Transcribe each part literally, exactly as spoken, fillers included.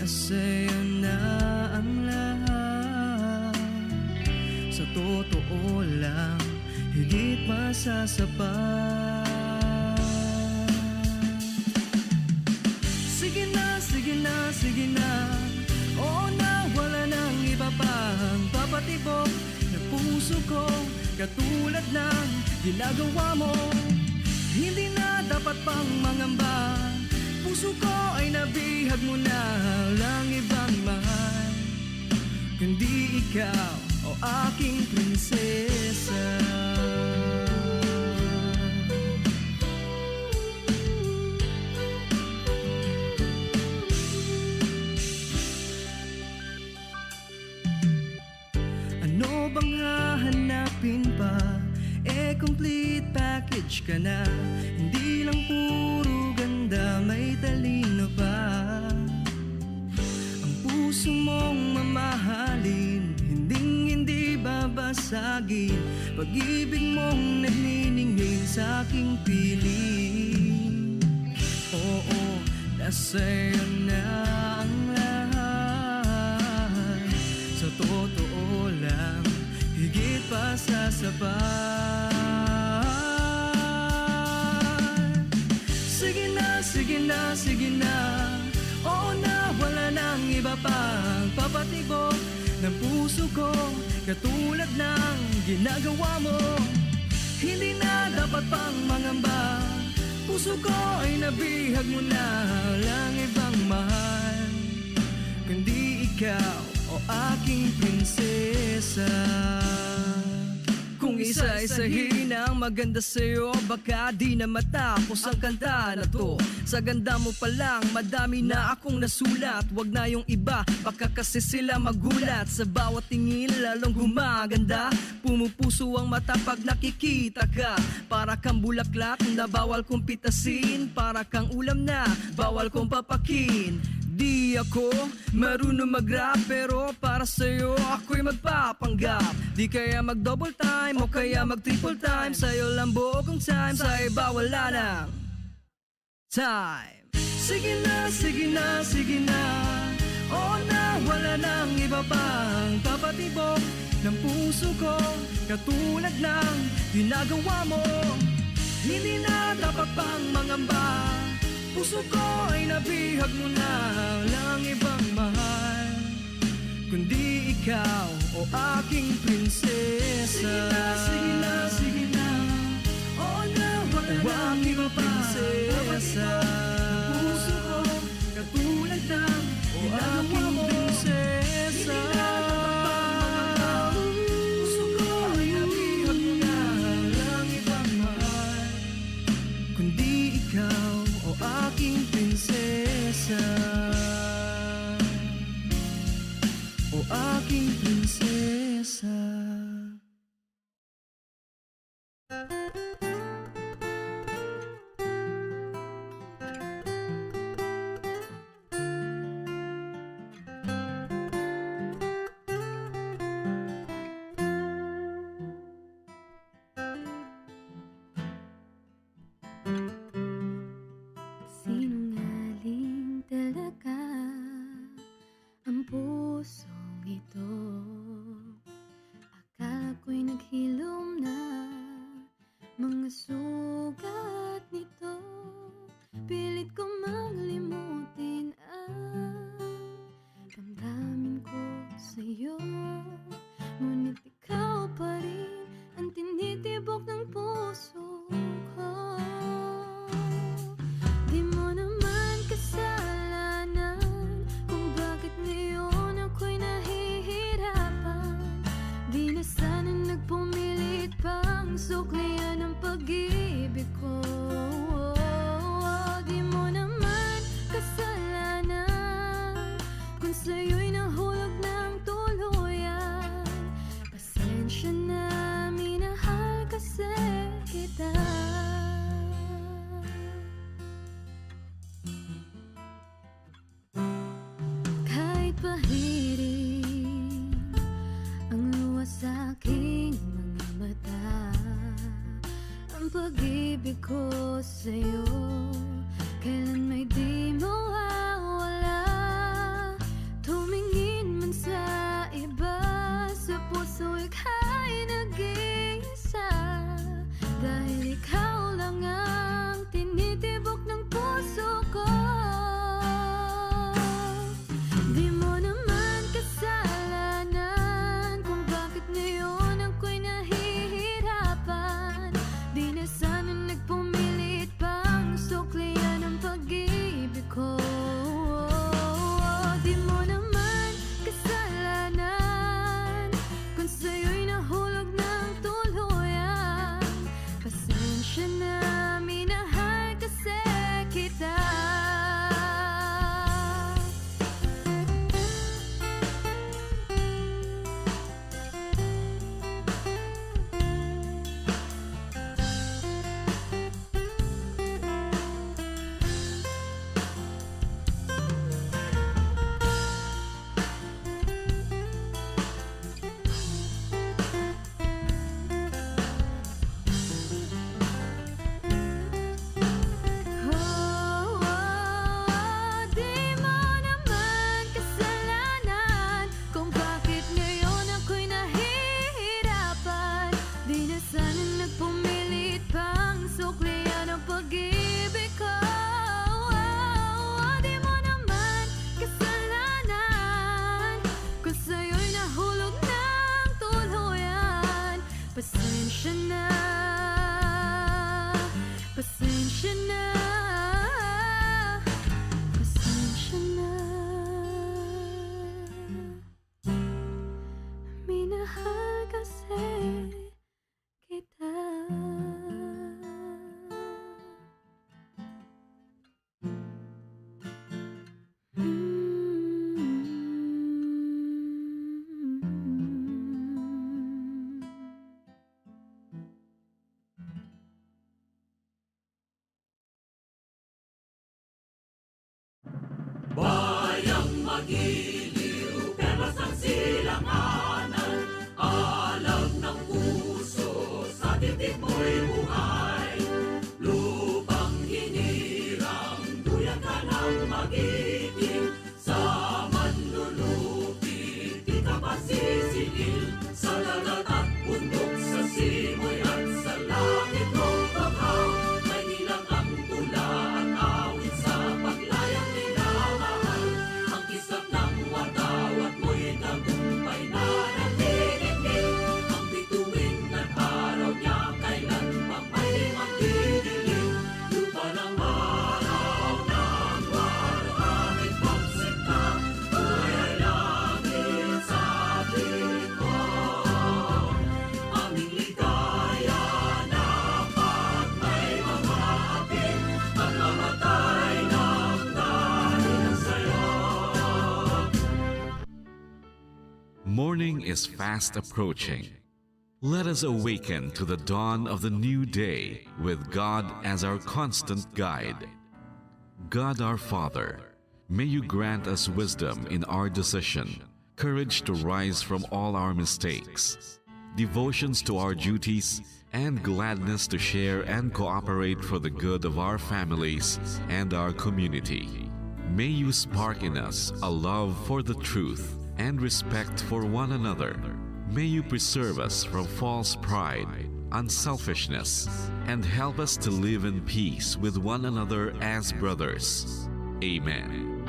Sa'yo na ang lahat. Sa totoo lang, higit masasapat. Sige na, sige na, sige na. Oo na, wala nang iba pang papatibok. Ang puso ko, katulad ng ginagawa mo, hindi na dapat pang mangamba. Puso ko ay nabihag mo na lang ibang mahal, kundi ikaw, o aking prinsesa. Ano bang hahanapin pa? Eh, complete package ka na. Hindi lang puro ganda, may talino pa. Ang puso mong mamahalin, hinding hindi babasagin. Pag-ibig mong nagniningning sa aking piling. Oo, nasa'yo na ang lahat. Sa totoo lang, higit pa sa sapat. Sige na, sige na, sige na. Oo na, wala nang iba pang papatibok ng puso ko, katulad ng ginagawa mo. Hindi na dapat pang mangamba. Puso ko ay nabihag mo na lang ibang mahal, kundi ikaw, o aking prinsesa. Kung isa-isahin ang maganda sa'yo, baka di na matapos ang kanta na to. Sa ganda mo pa lang, madami na akong nasulat. Wag na yung iba, baka kasi sila magulat. Sa bawat tingin, lalong gumaganda. Pumupuso ang mata pag nakikita ka. Para kang bulaklak na bawal kong pitasin. Para kang ulam na bawal kong papakin. Di ako marunong mag-rap, pero para sa'yo ako'y magpapanggap. Di kaya mag-double time o kaya mag-triple time. Sa'yo lang buo kong time, sa iba wala nang time. Sige na, sige na, sige na. Oo na, wala nang iba pang papatibok ng puso ko, katulad ng ginagawa mo. Hindi na dapat pang mangamba. Puso ko ay nabihag mo na lang ibang mahal, kundi ikaw, o aking prinsesa. Sige na, sige na, sige na. Oo na, wala O na aking iba pa. Prinsesa. Ang puso ko, katulad ng O ginagawa aking mo. Prinsesa. Hindi na dapat pang mangamba. Puso ko ay nabihag mo na lang ibang mahal, kundi ikaw, o aking prinsesa. O aking prinsesa. Sinungaling talaga ang pusong ito. Akala ko'y naghilom na mga sugat nito. Pilit ko mang limutin ang damdamin ko sa'yo. Ngunit ikaw pa rin ang tinitibok ng puso ko. Di mo naman kasalanan kung bakit ngayon ako'y nahihirapan. Di na sana nagpumilit pang suklian ang pag-ibig ko. Di mo naman kasalanan kung sa'yo'y nahulog ng tuluyan. Pasensya na, minahal kasi kita. Kahit pahiring ang luha sa aking mga mata, ang pag-ibig ko sa'yo kailan may di mawawala. Bayang magiliw, perlas ang silanganan, alam ng puso, sa dibdib mo'y buhay. Lupang hinirang, duyan ka ng magiting, sa manlulupi, di ka pasisingil, sa dagat at bundok, sa simoy at sa langit mong banghaw, may ilang ang tula at awit sa paglayang minamahal. Ang kislap ng watawat mo'y tagumpay na naniningil. Ang bituin ng araw niya kailan pa may magdidilim. Lupa ng araw ng waluhangin pagsinta, buhay ay langit sa piling ko. Aming ligaya na pag may mga api, pagmamatay ng dahil sa'yo. Morning is fast approaching. Let us awaken to the dawn of the new day with God as our constant guide. God our Father, may you grant us wisdom in our decision, courage to rise from all our mistakes, devotions to our duties, and gladness to share and cooperate for the good of our families and our community. May you spark in us a love for the truth and respect for one another. May you preserve us from false pride, unselfishness, and help us to live in peace with one another as brothers. Amen.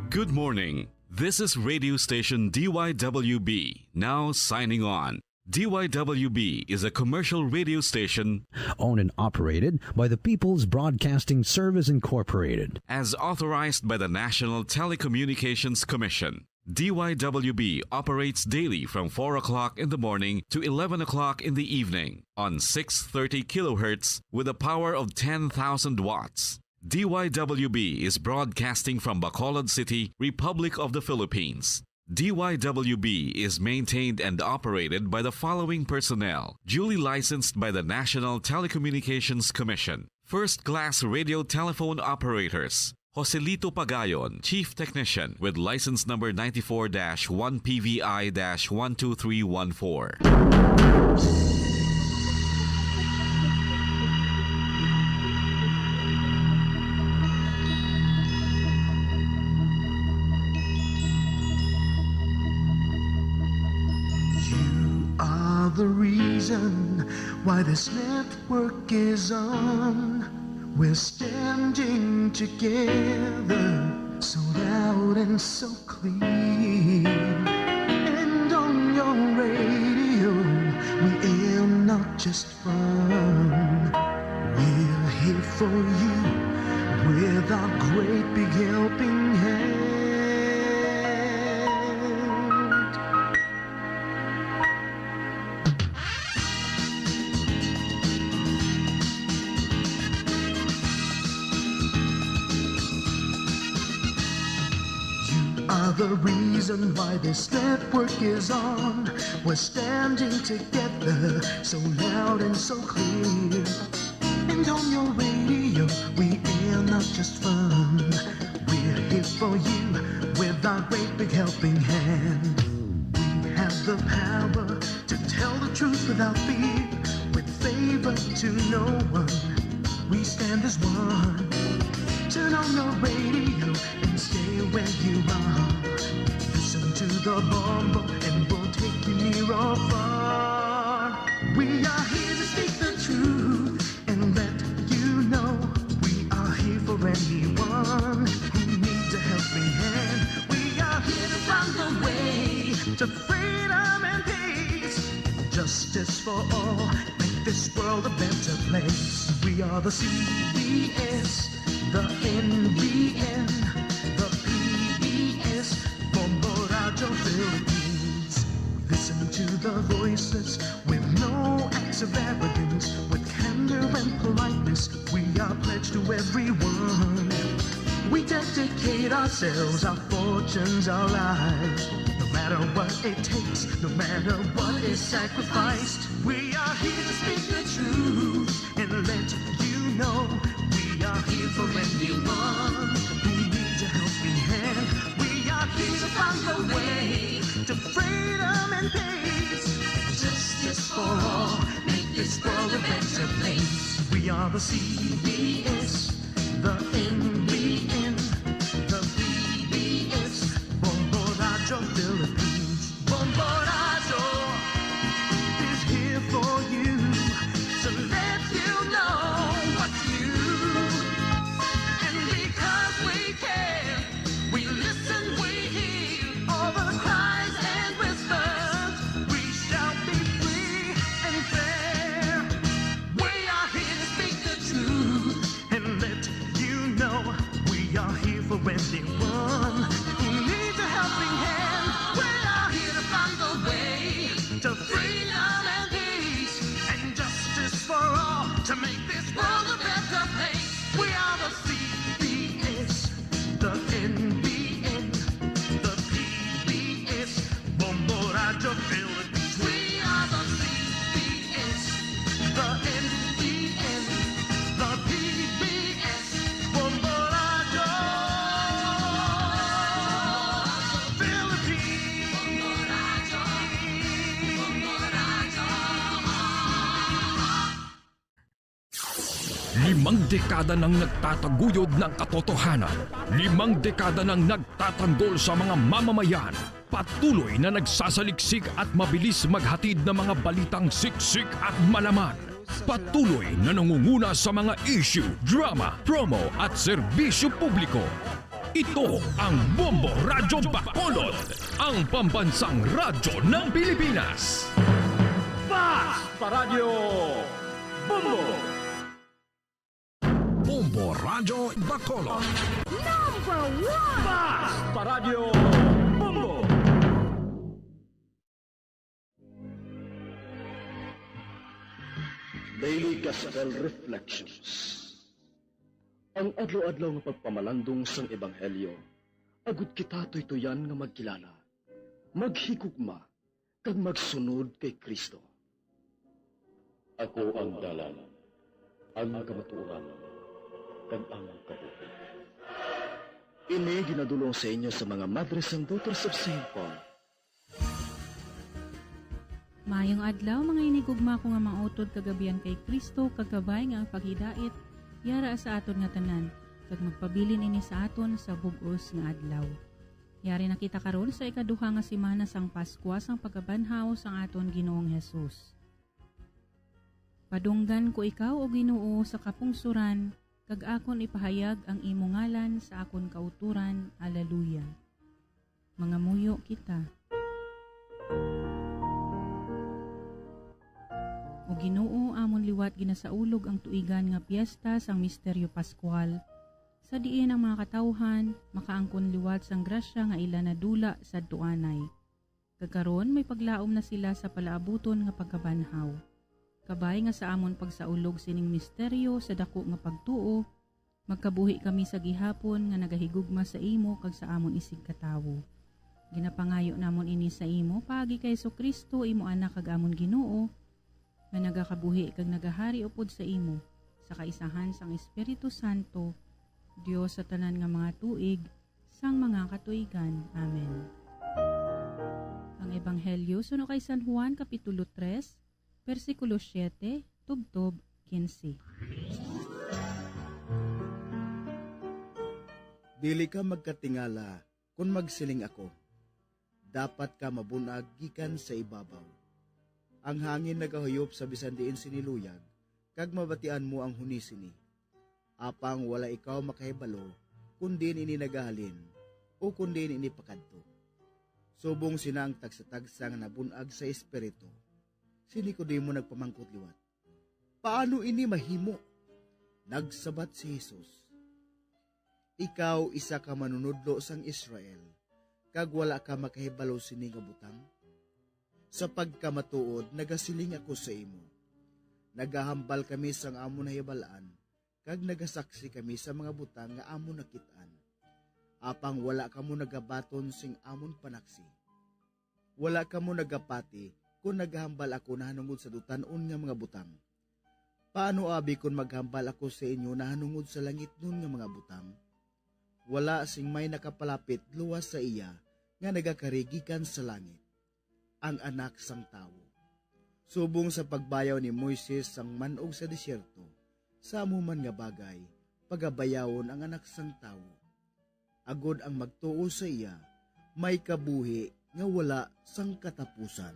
Good morning. This is radio station D Y W B, now signing on. D Y W B is a commercial radio station owned and operated by the People's Broadcasting Service Incorporated. As authorized by the National Telecommunications Commission, D Y W B operates daily from four o'clock in the morning to eleven o'clock in the evening on six thirty kilohertz with a power of ten thousand watts. D Y W B is broadcasting from Bacolod City, Republic of the Philippines. D Y W B is maintained and operated by the following personnel, duly licensed by the National Telecommunications Commission. First class radio telephone operators, Joselito Pagayon, Chief Technician, with license number ninety-four dash one P V I dash one two three one four. You are the reason why this network is on. We're standing together, so loud and so clear. And on your radio, we air not just fun. We're here for you with our great big helping hand. You are the reason why this network is on. We're standing together, so loud and so clear. And on your radio, we air not just fun. We're here for you with our great big helping hand. We have the power to tell the truth without fear, with favor to no one. We stand as one. Turn on your radio and stay where you are. Listen to the bombo and we'll take you near or far. We are here to speak the truth and let you know we are here for anyone who needs a helping hand. We are here to find the way to freedom and peace, justice for all, make this world a better place. We are the C B S, the N B N, the P B S, Bombo Radio Philippines. We listen to the voices with no acts of arrogance, with candor and politeness. We are pledged to everyone. We dedicate ourselves, our fortunes, our lives. No matter what it takes, no matter what is sacrificed, we are here to speak the truth and let you know we are here for anyone who needs a Make this world a better place. We are the C B S, the N B N, the P B S, Bombo Radyo Philippines. Bombo Radyo is here for you to let you know what's new. And because we care, we listen, we hear all the cries and whispers. We shall be free and fair. We are here to speak the truth and let you know we are here for anyone who needs a helping hand. We are here to find the way to freedom and peace and justice for all to make this world a better place. We are the C B S, the N B N, the P B S, Bombo Radyo Philippines. We are the C B S, the N B N, the P B S, Bombo Radyo Philippines. Limang dekada nang nagtataguyod ng katotohanan. Limang dekada nang nagtatanggol sa mga mamamayan. Patuloy na nagsasaliksik at mabilis maghatid ng mga balitang siksik at malaman. Patuloy na nangunguna sa mga issue, drama, promo at serbisyo publiko. Ito ang Bombo Radyo Bacolod, ang pambansang radyo ng Pilipinas. Basta Radyo Bombo! Bombo Radyo Bacolod. Number one! Basta Radyo Bombo! Daily Gospel Reflections. Ang adlaw-adlaw nga pagpamalandong sang ebanghelyo, agud kita tuytoyan nga magkilala, maghigugma, kag magsunod kay Cristo. Ako ang dalan, ang kamatuoran, kag ang kabuhi. Ini ginadul-ong sa inyo sa mga Madres and Daughters of Saint Paul. Maayong adlaw, mga hinigugma ko nga mga utod kag abyan kay Cristo, kag kabay nga ang paghidait yara sa aton nga tanan, kag magpabilin ini sa aton sa bug-os nga adlaw. Yari na kita karon sa ikaduha nga semana sang Paskwa sang pagkabanhaw sang aton Ginoong Jesus. Padunggan ko ikaw, O Ginoo, sa kapungsoran, kag akon ipahayag ang imo ngalan sa akon kautoran. Aleluya. Mangamuyo kita. O Ginoo, amon liwat ginasaulog ang tuigan nga piyesta sang misteryo Pascual, sa diin ang mga katawuhan makaangkon liwat sang grasya nga ila nadula sadto anay. Kag karon may paglaom na sila sa palaabuton nga pagkabanhaw. Kabay nga sa amon pagsaulog sining misteryo sa daku nga pagtuo, magkabuhi kami sa gihapon nga nagahigugma sa imo kag sa amon isigkatawo. Ginapangayo namon ini sa imo paagi kay Jesu-Cristo, imo Anak kag amon Ginoo, nga nagakabuhi kag nagahari upod sa imo, sa kaisahan sang Espiritu Santo, Dios sa tanan nga mga tuig, sang mga katuigan. Amen. Ang Ebanghelyo suno kay San Juan, Kapitulo tres, bersikulo siete tubtob quince. Dili ka magkatingala kon magsiling ako, "Dapat ka mabun-ag gikan sa ibabaw." Ang hangin nagahuyop sa bisan diin sini luyag, kag mabatian mo ang huni sini. Apang wala ikaw makahibalo kon diin ini nagahalin o kon diin ini pakadto. Subong sina ang tagsatagsa nga nabun-ag sa Espiritu, si Nicodemo nagpamangkot liwat, "Paano ini mahimo?" Nagsabat si Jesus, "Ikaw isa ka manunodlo sang Israel, kag wala ka makahibalo sini nga butang? Sa pagkamatuod nagasiling ako sa imo, nagahambal kami sang amon nahibal-an, kag nagasaksi kami sa mga butang nga amon nakit-an. Apang wala kamo nagabaton sing amon panaksi. Wala kamo nagapati kon nagahambal ako nahanungod sa dutan-on nga mga butang. Paano abi kon maghambal ako sa inyo nahanungod sa langitnon nga mga butang? Wala sing may nakapalapit luwas sa iya nga nagakari gikan sa langit, ang Anak sang Tawo. Subong sa pagbayaw ni Moises sang man-og sa desierto, sa amo man nga bagay pagabayawon ang Anak sang Tawo, agod ang magtuo sa iya may kabuhi nga wala sang katapusan.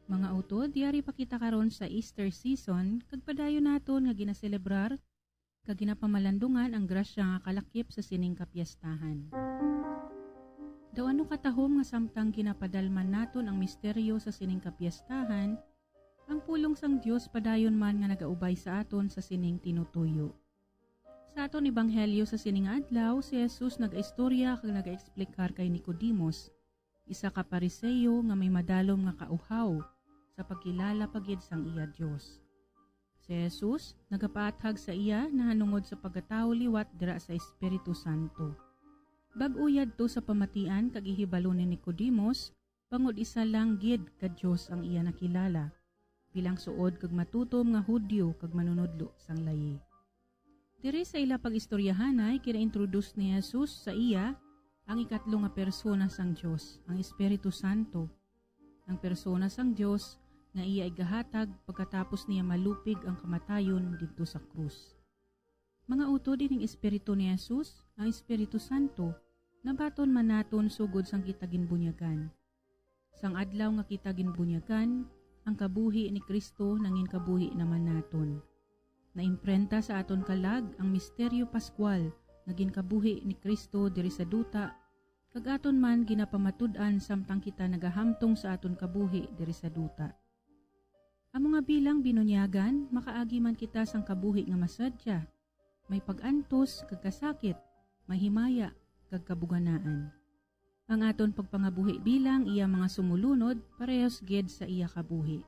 Mga utod, yari pa kita karon sa Easter season, kag padayon naton nga ginaselebrar kag ginapamalandungan ang grasya nga kalakip sa sining kapiestahan. Daw ano katahom nga samtang ginapadalman naton ang misteryo sa sining kapiestahan, ang pulong sang Dios padayon man nga nagaubay sa aton sa sining tinutuyo. Sa aton ebanghelyo sa sining adlaw, si Jesus nagaistorya kag nagaeksplikar kay Nicodemus, isa ka Pariseo nga may madalom nga kauhaw sa pagkilala pa gid sang iya Dios. Si Jesus nagapaathag sa iya nahanungod sa pagkatawo liwat dira sa Espiritu Santo. Bag-o yadto sa pamatian kag ihibalo ni Nicodemus, bangod isa lang gid ka Dios ang iya nakilala, bilang suod kag matutom nga Hudio kag manunodlo sang layi. Diri sa ila pag-istoryahanay, gina-introduce ni Jesus sa iya ang ikatlo nga persona sang Dios, ang Espiritu Santo, ang persona sang Dios nga iya igahatag pagkatapos niya malupig ang kamatayon didto sa krus. Mga utod, ining Espiritu ni Jesus, ang Espiritu Santo, nabaton man naton sugod sang kita ginbunyagan. Sang adlaw nga kita ginbunyagan, ang kabuhi ni Cristo nangin kabuhi naman naton. Naimprenta sa aton kalag ang misteryo pascual nga ginkabuhi ni Cristo diri sa duta, kag aton man ginapamatud-an samtang kita nagahamtong sa aton kabuhi diri sa duta. Amo nga bilang binunyagan, makaagi man kita sang kabuhi nga masadya, may pag-antos kag kasakit, may himaya kag kabuganaan. Ang aton pagpangabuhi bilang iya mga sumulunod parehas gid sa iya kabuhi.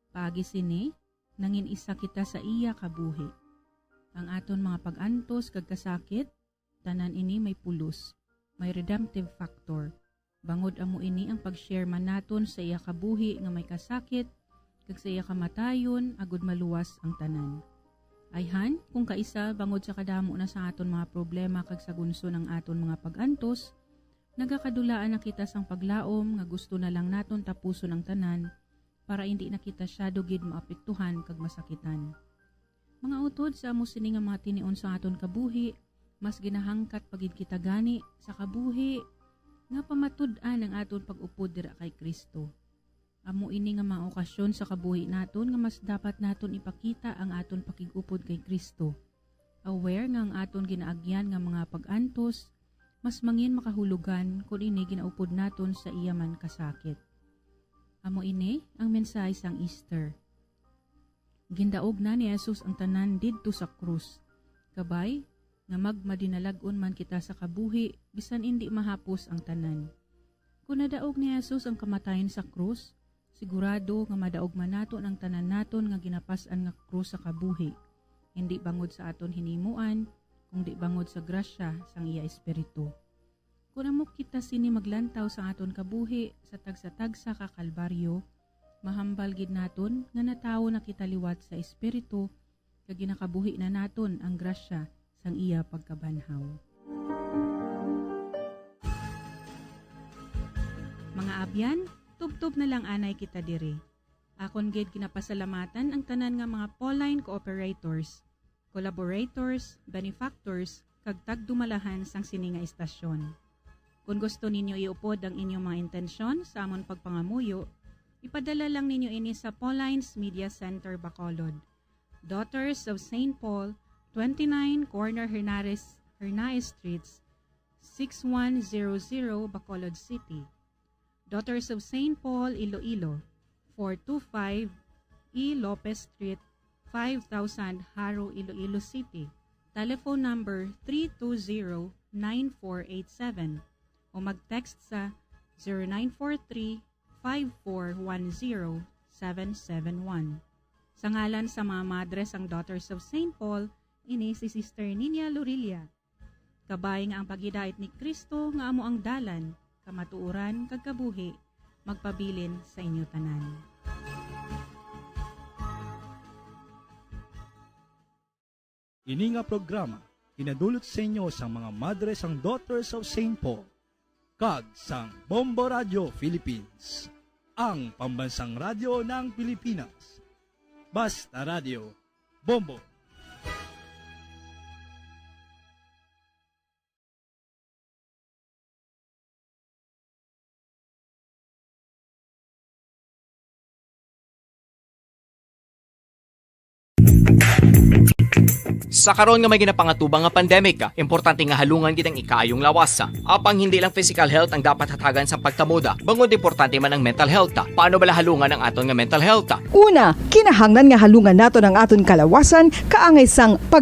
Paagi sini, nangin isa kita sa iya kabuhi. Ang aton mga pag-antos kag kasakit, tanan ini may pulos, may redemptive factor. Bangod amo ini ang pag-share man naton sa iya kabuhi nga may kasakit, kag sa iya kamatayon, agud maluwas ang tanan. Ayhan, kung kaisa, bangod sa kadamo na sa aton mga problema kag sa gunson ang aton mga pag-antos, nagakadulaan na kita sang paglaom nga gusto na lang naton tapuson ang tanan para indi na kita siyado gid maapektuhan kag masakitan. Mga utod, sa amo sini nga mga tinion sa aton kabuhi, mas ginahangkat pa gid kita gani sa kabuhi nga pamatud-an ang aton pag-upod dira kay Cristo. Amo ini nga mga okasyon sa kabuhi naton nga mas dapat naton ipakita ang aton pakig-upod kay Cristo. Aware nga ang aton ginaagyan nga mga pag-antos mas mangin makahulugan kon ini ginaupod naton sa iya man kasakit. Amo ini ang mensahe sang Easter. Gindaog na ni Jesus ang tanan didto sa krus. Kabay nga magmadinalag-on man kita sa kabuhi, bisan indi mahapos ang tanan. Kon nadaog ni Jesus ang kamatayon sa krus, sigurado nga madaog man naton ang tanan naton nga ginapas-an nga krus sa kabuhi, indi bangod sa aton hinimuan, kundi bangod sa grasya sang iya Espiritu. Kon amo kita sini maglantaw sa aton kabuhi sa tagsa-tagsa ka kalbaryo, mahambal gid naton nga natawo na kita liwat sa Espiritu, kag ginakabuhi na naton ang grasya sang iya pagkabanhaw. Mga abyan, tubtob na lang anay kita diri. Akon gid ginapasalamatan ang tanan nga mga Pauline cooperators, collaborators, benefactors, kag tagdumalahan sang sini nga istasyon. Kon gusto ninyo iupod ang inyong mga intensyon sa amon pagpangamuyo, ipadala lang ninyo ini sa Pauline's Media Center, Bacolod, Daughters of Saint Paul, twenty-nine Corner Hernares, Hernaez Streets, six one zero zero, Bacolod City. Daughters of Saint Paul, Iloilo, four two five E Lopez Street, five thousand, Jaro, Iloilo City. Telephone number three two zero, nine four eight seven o mag-text sa zero nine four three, five four one zero, seven seven one. Sa ngalan sa mga madre sang Daughters of Saint Paul, ini si Sister Ninia Lorilla. Kabay nga ang paghidait ni Cristo nga amo ang dalan, kamatuoran, kag kabuhi, magpabilin sa inyo tanan. Ini nga programa Ginadulot sa inyo sang mga madre sang Daughters of Saint Paul kag sang Bombo Radio Philippines, ang pambansang radyo ng Pilipinas. Basta Radio, Bombo. Sa karon nga may ginapangatubang nga pandemic, importante nga halungan gid ang ikaayong lawas. Apang hindi lang physical health ang dapat hatagan sa pagkamuda, bangod importante man ang mental health. Paano bala halungan ang aton nga mental health? Una, kinahanglan nga halungan naton ang aton kalawasan kaangay sang pag